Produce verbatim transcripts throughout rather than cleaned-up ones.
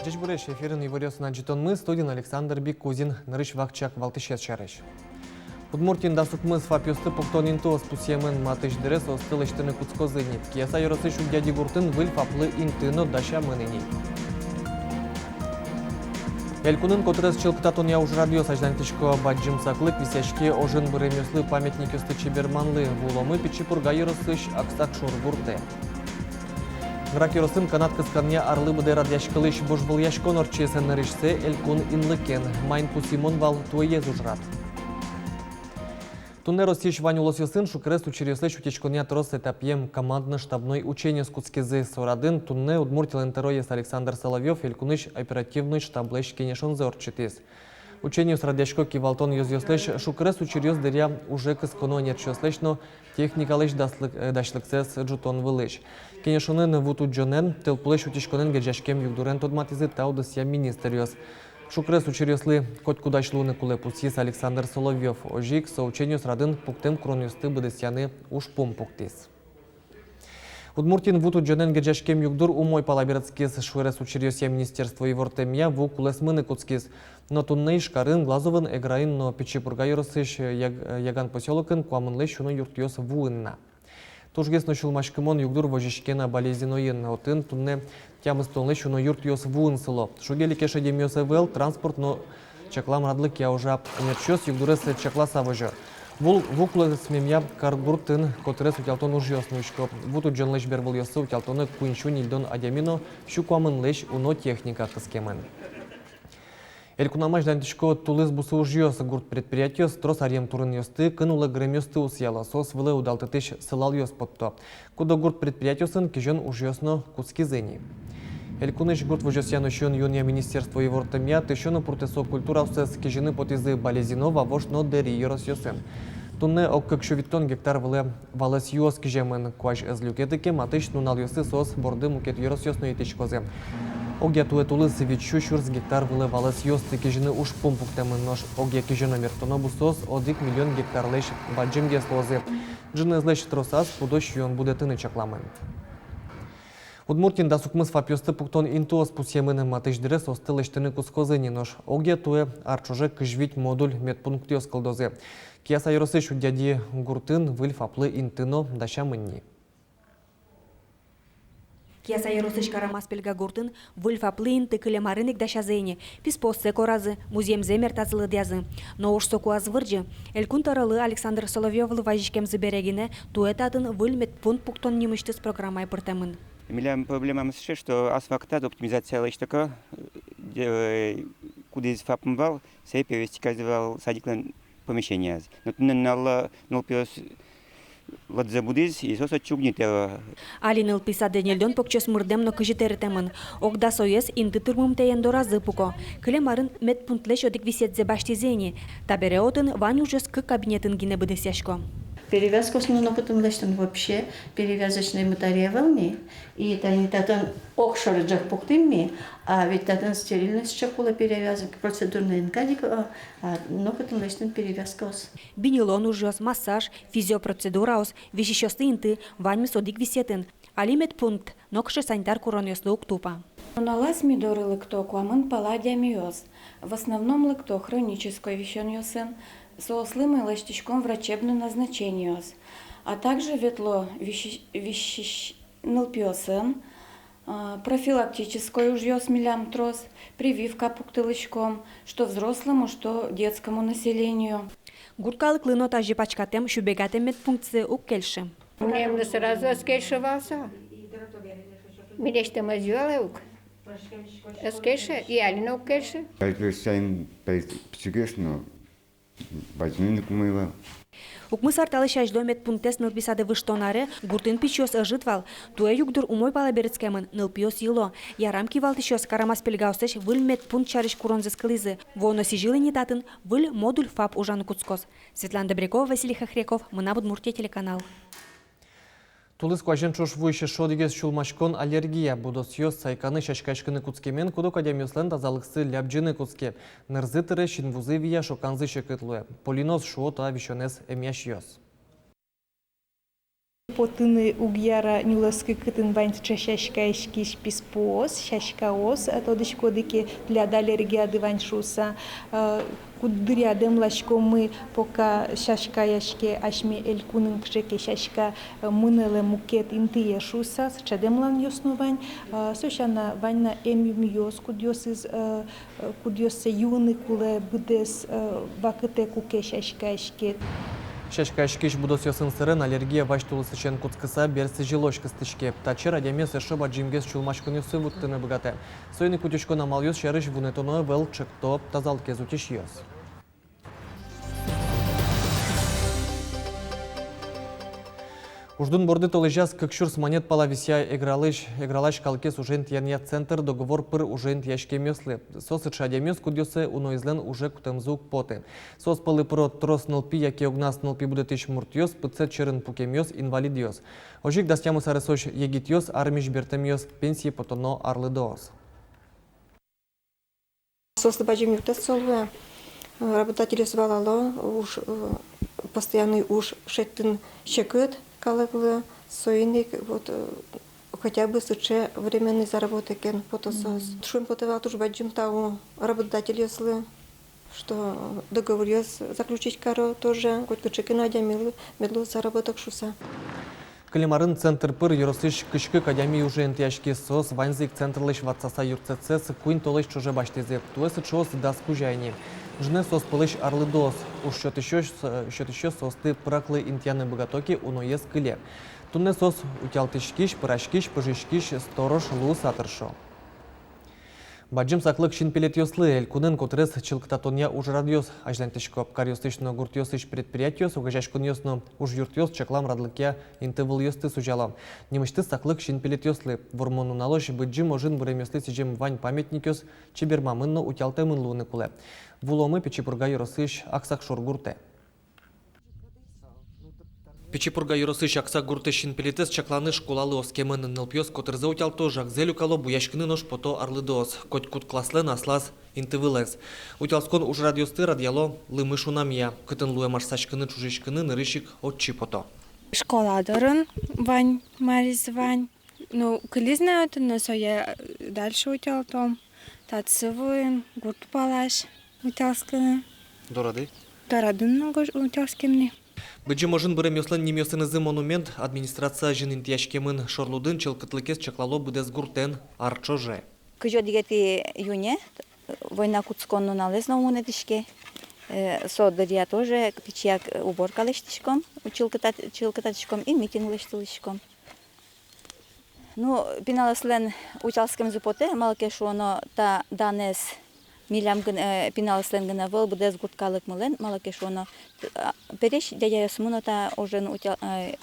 Ӟечбуресь! Эфирын иворъёсын адӟытонмы, студиын Александр Бикузин. Нырысь вакчияк валтӥсез сярысь. Удмуртиын дас укмыс ФАПъёсты пуктон интыос пусъемын. Матысь дыре соосты лэсьтыны кутскозы ини. Кияса ёросысь Удьяди гуртын выль ФАПлы инты но дасямын ини. Элькунын котырес чылкытатонъя ужрадъёс азьланьтӥсько. Бадӟым саклык висъяське ожын быремъёслы, памятникъёсты чеберманлы. Вуыломы Пичи Пурга ёросысь Аксакшур гуртэ. Грах ёросын канат кысконъя арлы быдэ радъяськылӥсь вожвылъяськон ортчиз. Нырысьсэ элькун инлыкен. Маин пусйымон вал туэез ужрад? Туннэ Россиысь вань улосъёсын шукрес учыръёслэсь утиськонъя трос этапъем командно-штабной учениос кутскизы. Со радын туннэ Удмуртилэн тӧроез Александр Соловьёв элькунысь оперативной штаблэсь кенешонзэ ортчытӥз. Учениос радъясько кивалтон ёзъёслэсь, шукрес учыръёс дыръя уже кысконо ӧнерчиослэсь но техникалэсь дас-, э, дасьлыксэс ӝутон вылысь. Кенешонын вутудӟонэн, тылпулэсь утиськонэн герӟаськем югдурен тодматӥзы та удысъя министръёс. Шукрес учыръёслы котькуд азьло луыны кулэ, пусйиз Александр Соловьёв. Озьы ик со учениос радын пуктэм куронъёсты быдэсъяны ужпум пуктӥз. Удмуртиын вутудӟонэн герӟаськем югдур умой пала берытскиз. Шукрес учыръёсъя министерство ивортэмъя, ву кулэсмыны кутскиз. Но туннэ Ижкарын, Глазовын, Эграын но Пичи Пурга ёросысь Яг-, Яган посёлокын куамынлэсь уно юртъёс вуын на. Тужгес но сюлмаськымон югдур возиське на Балезиноын. Отын туннэ тямыстонлэсь уно юртъёс вуын сыло. Шуге-леке шедемъёс ӧвӧл, транспорт но чаклам радлыкъя ужа. Ӧнерчиос югдурез чакласа возё. Ву, ву кулэсмемъя каргуртын котырес утялтон ужъёс нуисько. Вутудӟонлэсь бервылъёсы утялтонэ куинь сю ньыльдон адями но сю куамынлэсь уно техника кыскемын. Элькунамы азьланьтӥсько тулыс бусы ужъёс. Гурт предприятиос трос аръем турынъёсты, кын улэ гыремъёсты усъяло, соос вылэ удалтытӥсь сылалъёс потто. Куд-ог гурт предприятиосын кизён ужъёс но кутскизы ини. Элькунысь гурт возёсъя но сиён-юонъя министерство ивортэмъя, тысё но пуртэсо культураоссэс кизьыны потӥзы Балезино, Вавож но Дэри ёросъёсын. Туннэ ог кык сю витьтон гектар вылэ валэсъюос киземын. Куазь ӧз люкеты ке, матысь нуналъёсы соос борды мукет ёросъёс но итӥськозы. Огъя туэ тулыс вить сю сюрс гектар вылэ валэсъёсты кизьыны ужпум пуктэмын, нош огъя кизёно-мертоно бусыос одӥг миллион гектарлэсь бадӟымгес луозы. Ӝынызлэсь тросаз пудо сиён будэтыны чакламын. Удмуртиын дас укмыс ФАПъёсты пуктон интыос пусъемын. Матысь дыре соосты лэсьтыны кутскозы ини, нош огъя туэ ар ӵоже кызь вить модуль медпунктъёс кылдозы. Кияса ёросысь Удьяди гуртын выль ФАПлы инты но дасямын ни. Кияса ёросысь Карамас-Пельга гуртын выль ФАПлы инты кылем арын ик дасязы ини. Писпуоссэ коразы, музъемзэ мертазы, лыдъязы. Но уж соку ӧз вырӟы. Элькун тӧролы Александр Соловьёвлы вазиськемзы бере гинэ, туэ татын выль медпункт пуктон нимысьтыз программае пыртэмын. Милям проблемамы сыӵе, что асфальтаз оптимизация лэсьтыку, э, кудӥз ФАП вал, сое перевести каризы вал садиклэн помещенияз. Но туннэ нуналлы нылпиос лыдзы будӥз, и соос отчы уг ни тэло. Али нылпи садэ ньыльдон покчиос мырдэм но кызьы тэрытэмын. Ог дасоез инты тырмымтэен доразы пуко. Кылем арын медпунктлэсь одӥг висъетсэ басьтӥзы ини. Табере отын вань ужъёс кык кабинетын гинэ быдэсъясько. Перевязкаос но нокытын лэсьтон вообще перевязочной мытаре ӧвӧл ни. И тани татын огшоры ӝӧк пуктӥм ми, а ведь татын стерильность ӵек кулэ, перевязок, процедурной эн кадь ик, а, а нокытын лэсьтон перевязкаос. Биньылон ужъёс, массаж, физиопроцедураос, висисьёсты инты, ваньмыз одӥг висъетын. Али медпункт нокыӵе санитар куронъёслы уг тупа. Нуналаз ми доры лыкто куамын пала адямиос. В основном лыкто хронической висёнъёсын, соослы ми лэсьтӥськом врачебной назначениос. А также ветло виси-, висись нылпиосын, а, профилактической ужъёс милям трос, прививка пуктылӥськом, что взрослому, что детскому населению. Гурт калыклы но тазьы пачкатэм, сюбегатэм медпунктсы уг кельшы. Милемлы сразу ӧз кельшы вал со. Милесьтым ӧз юалэ ук. Ӧз кельшы, и али но уг кельшы. Пӧртэм пичигес но, бадӟымын ик умой вал. Укмыс ар талэсь азьло медпунктэз нылпи садэ выжтон аре гуртын пичиос ӧжыт вал. Туэ югдур умой пала берытскемын, нылпиос йыло. Ярам, кивалтӥсьёс Карамас-Пельгаослэсь выль медпункт сярысь куронзэс кылӥзы. Вуоно сӥзьыл ини татын выль модуль ФАП ужаны кутскоз. Светлана Добрякова, Василий Хохряков, «Мынам Удмуртие» телеканал. Тулыс куазен ӵош вуись эшшо одӥгез сюлмаськон — аллергия. Будосъёс сайканы, сяськаськыны кутскемен куд-ог адямиослэн тазалыксы лябӟыны кутске. Нырзы тыре, синвузы вия, шоканзы секыт луэ. Поллиноз шуо та висёнэз эмъясьёс. Потыны уг яра нюлэскы, кытын вань сыӵе сяськаяськись писпуос, сяськаос, э, тодӥськоды ке, тӥляд аллергияды вань шуыса. Э, куддыръя дэмласькомы, пока сяськаяське асьме элькунын кыӵе ке сяська, э, мынэлэ мукет интые шуыса, сыӵе дэмланъёс но вань. Э, со сяна, вань на эмъюмъёс, кудъёсыз, э, кудъёссэ юыны кулэ быдэс, э, вакытэ, куке сяськаяське. Сяськаяськись будосъёсын сэрен аллергия вазь тулысысен кутскыса берсызьылозь кыстӥське. Та чер адямиез эшшо бадӟымгес сюлмаськонъёсы вуттыны быгатэ. Соин ик утиськон амалъёс сярысь вунэтоно ӧвӧл, чекто тазалыкез утисьёс. Уждун борды толэзяз кык сюрс манет пала висъя Эгралысь, Эгралась калыкез ужен тӥянъя центр договор пыр ужен тӥяськемъёслы. Со сыӵе адямиос, кудъёсыз уноезлэн уже кутэмзы уг поты. Соос пӧлы пыро трос нылпи яке огназ нылпи будэтӥсь муртъёс, пытсэт сьӧрын пукемъёс, инвалидъёс. Озьы ик дас тямыс аресозь егитъёс, армиысь бертэмъёс, пенсие потоно арлыдоос. Соослы бадӟым юрттэт со луэ. Работодательёс валало, уж, э, постоянный уж шедьтыны секыт калыклы, соин ик вот, э, хотя бы сыӵе временный заработокен пото соос. Мгм. Шуэм потэ вал туж бадӟым тау работодательёслы, что договоръёс заключить каро тоже, котькыӵе ке но адямилы мед луоз заработок шуыса. Кылем арын центр пыр ёросысь кызь кык адями ужен тӥяськиз. Соос ваньзы ик центрлэсь ватсаса юрттэтсэс куинь толэзь ӵоже басьтӥзы. Туэ сыӵеос дас кузя ини. Ӝыны соос пӧлысь арлыдоос. Уж сётӥсьёс, э, сётӥсьёс соосты пыраклы интыяны быгато ке, уноез кыле. Туннэ соос утялтӥськись, пыраськись, пыжиськись, сторож луыса тыршо. Бадӟым саклык синпелетъёслы. Элькунын котырес чылкытатонъя ужрадъёс азьланьтӥсько. Каръёсысь но гуртъёсысь предприятиос, огазеяськонъёс но ужъюртъёс чаклам радлыкъя интывылъёсты сузяло. Нимысьтыз саклык синпелетъёслы. Вормон нуналозь Быдӟым ожын быремъёслы сӥзем вань памятникъёс чебермамын но утялтэмын луыны кулэ. Вуыломы Пичи Пурга ёросысь Аксакшур гуртэ. Пичи Пурга ёросысь Аксак гуртысь синпелетэз чакланы школалы оскемын. Нылпиос котырзэ утялто, жагзэ люкало, буяськыны нош пото арлыдоос. Котькуд класслэн аслаз интывылэз. Утялтскон ужрадъёсты радъяло лымы шунамъя. Кытын луэм ашсаськыны, ӵужиськыны нырысь ик отчы пото. Школа дорын вань, мариз вань. Ну, кылиз на отын но, сое дальше утялтом. Татсы вуим гурт палась утялтскыны. Дорады? Дорадын но гож-, утялтскем ни. Быдӟым ожын быремъёслэн нимъёсынызы монумент администрация азьын интыяськемын. Шорлудын чылкытлыкез чаклало быдэс гуртэн ар ӵоже. Кызь одӥгетӥ июне, война кутскон нуналэз но мунэтӥське. Э, со дыръя тоже пичияк уборка лэсьтӥськом, чылкытат-, чылкытатӥськом и митинг лэсьтылӥськом. Ну, пиналъёслэн утялтскемзы потэ, малы ке шуоно та данэз милям гын-, э, пиналъёслэн гинэ ӧвӧл, быдэс гурт калыкмылэн, малы ке шуоно, т-, а, пересь дядяосмы но та ожын утя-, э,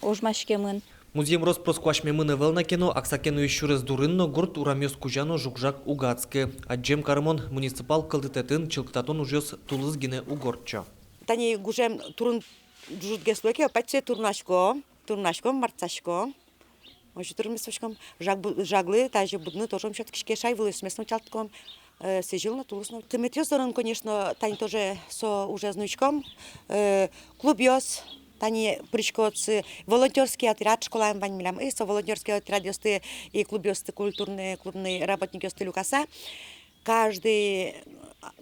ожмаськемын. Музъем рос-прос куасьмемын ӧвӧл на ке но, Аксакен уйись сюрес дурын но, гурт урамъёс кузя но жуг-жаг уг адскы. Адӟем карымон, муниципал кылдытэтын чылкытатон ужъёс тулыс гинэ уг ортчо. Тани гужем турын ӝужытгес луэ ке, опять сое турнаськом, турнаськом, мартсаськом. Озьы турын мес васьком. Жаг бу-, жаглы тазьы будыны тоже ум сётӥське, шай вылысмес но утялтӥськом, э, сӥзьыл но, тулыс но. Тыметъёс дорын, конечно, тани тоже со ужез нуиськом. Э, клубъёс, тани пырисько отчы, волонтёрский отряд школаын вань милям. И со волонтёрский отрядъёсты, и клубъёсты, культурный, клубный работникъёсты люкаса. Каждый,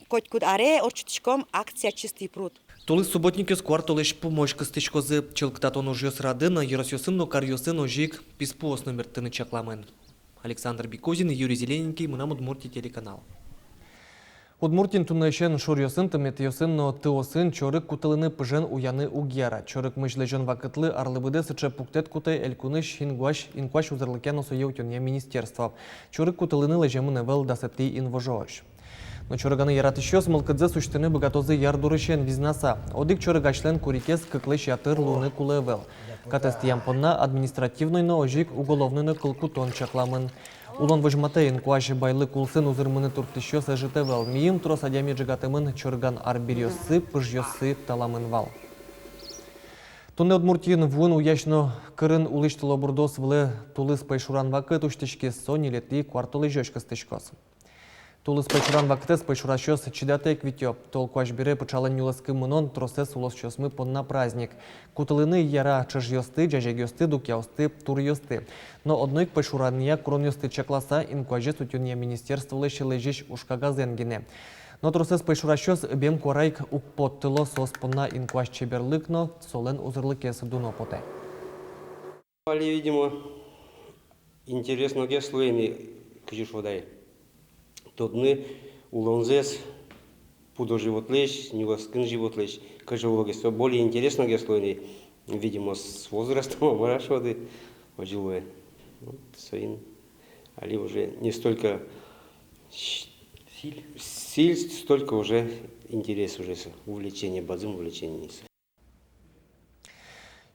котькуд аре ортчытӥськом акция «Чистый пруд». Тулыс субботникъёс куартолэзь пумозь кыстӥськозы. Чылкытатон ужъёс радын ёросъёсын но каръёсын озьы ик писпуос но мерттыны чакламын. Александр Бекузин, Юрий Зелененький, «Мынам Удмуртие» телеканал. Удмуртиын туннэысен шуръёсын, тыметъёсын но тыосын чорыг кутылыны, пыжен уяны уг яра. Чорыг мызь лэзён вакытлы арлы быдэ сыӵе пуктэт кутэ элькунысь инкуазь, инкуазь узырлыкъя но сое утёнъя министерство. Чорыг кутылыны лэземын ӧвӧл дасэтӥ инвожоозь. Но чорыганы яратӥсьёс мылкыдзэс усьтыны быгатозы ярдурысен визнаса. Одӥг чорыг асьлэн курикез кыклэсь ятыр луыны кулэ ӧвӧл. Катэз тӥям понна административной но, озьы ик уголовной но кыл кутон чакламын. Улон возьматэ: инкуазь байлык улсын узырмыны турттӥсьёс ӧжыт ӧвӧл. Миым трос адями ӝегатэмын чорыган арбериоссы, пыжъёссы таламын вал. Туннэ Удмуртиын вуын уясь но кырын улӥсь тылобурдоос вылэ тулыс пӧйшуран вакыт усьтӥськиз. Со ньылетӥ куартолэзёзь кыстӥськоз. Тулыс пӧйшуран вакытэз пӧйшурасьёс чидатэк витё. Тол куазь бере пыӵалэн нюлэскы мынон тросэз улосчиосмы понна праздник. Кутылыны яра ӵӧжъёсты, ӟазегъёсты, дукъяосты, туръёсты. Но одно ик пӧйшуранъя куронъёсты чакласа, инкуазез утёнъя министерстволэсь лэзись ужкагазэн гинэ. Но тросэз пӧйшурасьёс бен куара ик уг поттыло, соос понна инкуазь чеберлык но солэн узырлыкез дуно потэ. Али, видимо, интересногес луэ ини, кызьы шуод ай, тодыны улонзэс пудо-животлэсь, нюлэскын животлэсь, кызьы улогес, со более интересногес луэ ини, видимо, с возрастом, а мар-а шуоды, озьы луэ. Вот, соин али уже не столько с-, силь, силь, столько уже интерес уже, с-, увлечение, бадӟым увлечение.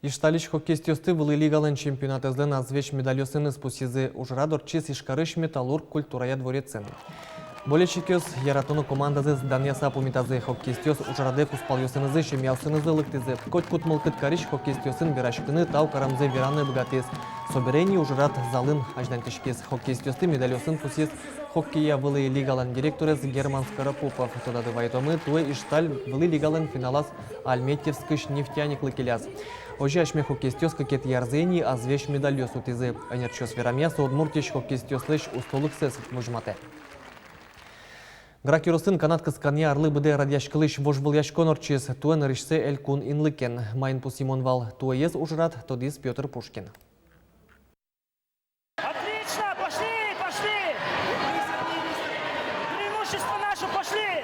Ижталысь хоккеистъёсты вылӥ лигалэн чемпионатэзлэн азвесь медальёсыныз пусйизы. Ужрад ортчиз Ижкарысь «Металлург» культурая дворецын. Болельщикъёс яратоно командазэс данъяса пумитазы. Хоккеистъёс ужрадэ кузпалъёсынызы, семьяосынызы лыктӥзы. Котькуд мылкыд карись хоккеистъёсын вераськыны, тау каремзэ вераны быгатӥз. Собере ини ужрад залын азьланьтӥськиз. Хоккеистъёсты медальёсын пусйиз хоккея вылӥ лигалэн директорез Герман Скоропупов. Тодады вайытомы, туэ Ижталь вылӥ лигалэн финалаз Альметьевскысь «Нефтяниклы» келяз. Озьы асьме хоккеистъёс кыкетӥ арзэ ини азвесь медальёс утӥзы. Ӧнерчиос верамъя, со Удмуртиысь хоккеистъёслэсь устолыксэс возьматэ. Грах ёросын канат кысканъя арлы быдэ радъяськылӥсь вожвылъяськон ортчиз. Туэ нырысьсэ элькун инлыкен. Маин пусйымон вал туэез ужрад, тодӥз Пётр Пушкин. Отлично! Пошли! Пошли! Преимущество наше! Пошли!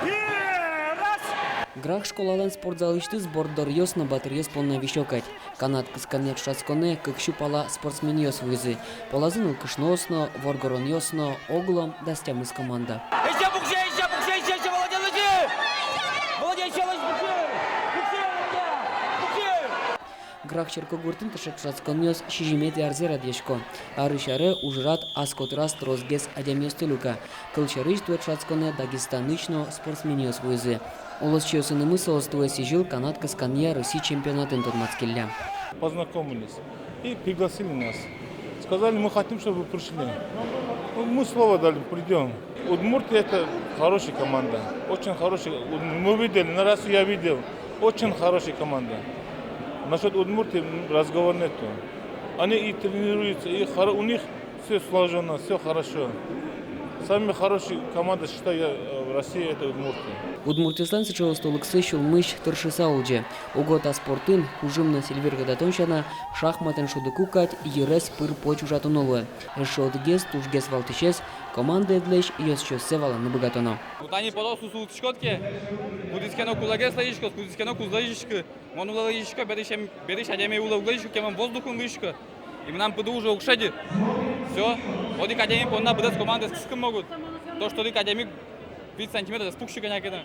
И раз! Грах школалэн спортзалысьтыз борддоръёс но батыръёс понна висё кадь. Канат кысканъя ӵошатсконэ кык сю пала спортсменъёс вуизы. Пӧлазы нылкышноос но, воргоронъёс но, оглом дас тямыс команда. Ещё пуксе, ещё пуксе, ещё, ещё, молодец, лэзьы! Молодец, ещё лэзьы, пуксе! Пуксе, Володя! Пуксе! Грах черкогуртын таӵе ӵошатсконъёс сизьыметӥ арзэ радъясько. Арысь аре ужрад ас котыраз тросгес адямиосты люка. Кылсярысь, туэ ӵошатсконэ Дагестанысь но спортсменъёс вуизы. Улосчиосынымы соос туэ сӥзьыл канат кысканъя Россия чемпионатын тодматскиллям. Познакомились и пригласили нас. Сказали: «Мы хотим, чтобы вы пришли». Ну, мы слово дали: «Придём». Удмуртия — это хорошая команда, очень хорошая. Уд-, мы видели, на раз я видел, очень хорошая команда. Насчёт Удмуртии, м, разговор нету. Они и тренируются, и хоро-, у них всё слажённо, всё хорошо. Самая хорошая команда, считаю я, э, в России — это Удмуртия. Удмуртиослэн сыӵе устолыксы сюлмысь тыршыса улӟе. Уго та спортын, кужым но сӥль вир тодатон сяна, шахматэн шудыку кадь, йырез пыр-поч ужатоно луэ. Эшшо одӥгез, тужгес валтӥсез — командаедлэсь ёзчиоссэ валаны быгатоно. Ну, тани потоз сусу утӥськод ке, кудӥз ке но кулэгес лэзиськоз, кудӥз ке но куз лэзиськы. Мон улэ лэзисько, берысь эм-, берысь адями улэ уг лэзиськы ке, мон воздухын лэзисько. И мынам пыды уже уг шеды. Всё. Одӥг адями понна быдэс командаез кыскыны могут. То, что одӥг адями вить сантиметров, пуксьы кӧня ке но.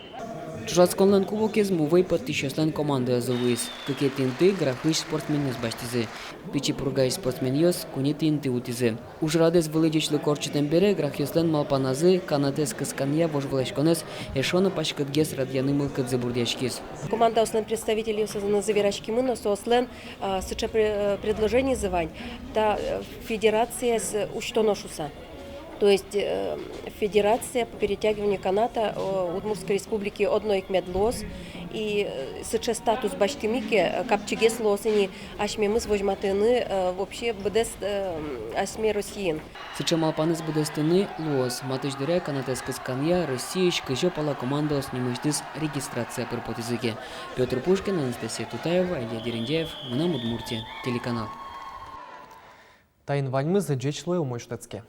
Ӵошатсконлэн кубокез мувӧй поттӥсьёслэн командаозы вуиз. Кыкетӥ инты Грахысь спортсменъёс басьтӥзы. Пичи Пургаысь спортсменъёс куинетӥ инты утӥзы. Ужрадэз вылӥ ӟечлыко ортчытэм бере грахъёслэн малпаназы канатэз кысканъя вожвылъяськонэз эшшо но паськытгес радъяны мылкыдзы бурдъяськиз. Командаослэн представительёсынызы вераськимы но, соослэн, а, сыӵе пре-, э, предложениезы вань, та, э, федерацияз усьтоно шуыса. То есть, э, федерация по перетягиванию каната, э, Удмуртской Республики одно ик мед луоз, и, э, сыӵе статус басьтӥмы ке, э, капчигес луоз ини асьмемыз возьматыны, э, вообще быдэс, э, асьме Россиын. Сыӵе малпанэз быдэстыны луоз. Матысь дыръя канатэз кысканъя Россиысь кызь пала командаос нимысьтыз регистрация пыр потӥзы ке. Пётр Пушкин, Анастасия Тутаева, Илья Дерендяев, «Мынам Удмуртие» телеканал. Таин ваньмыз. Ӟеч луэ, умой шутэтске.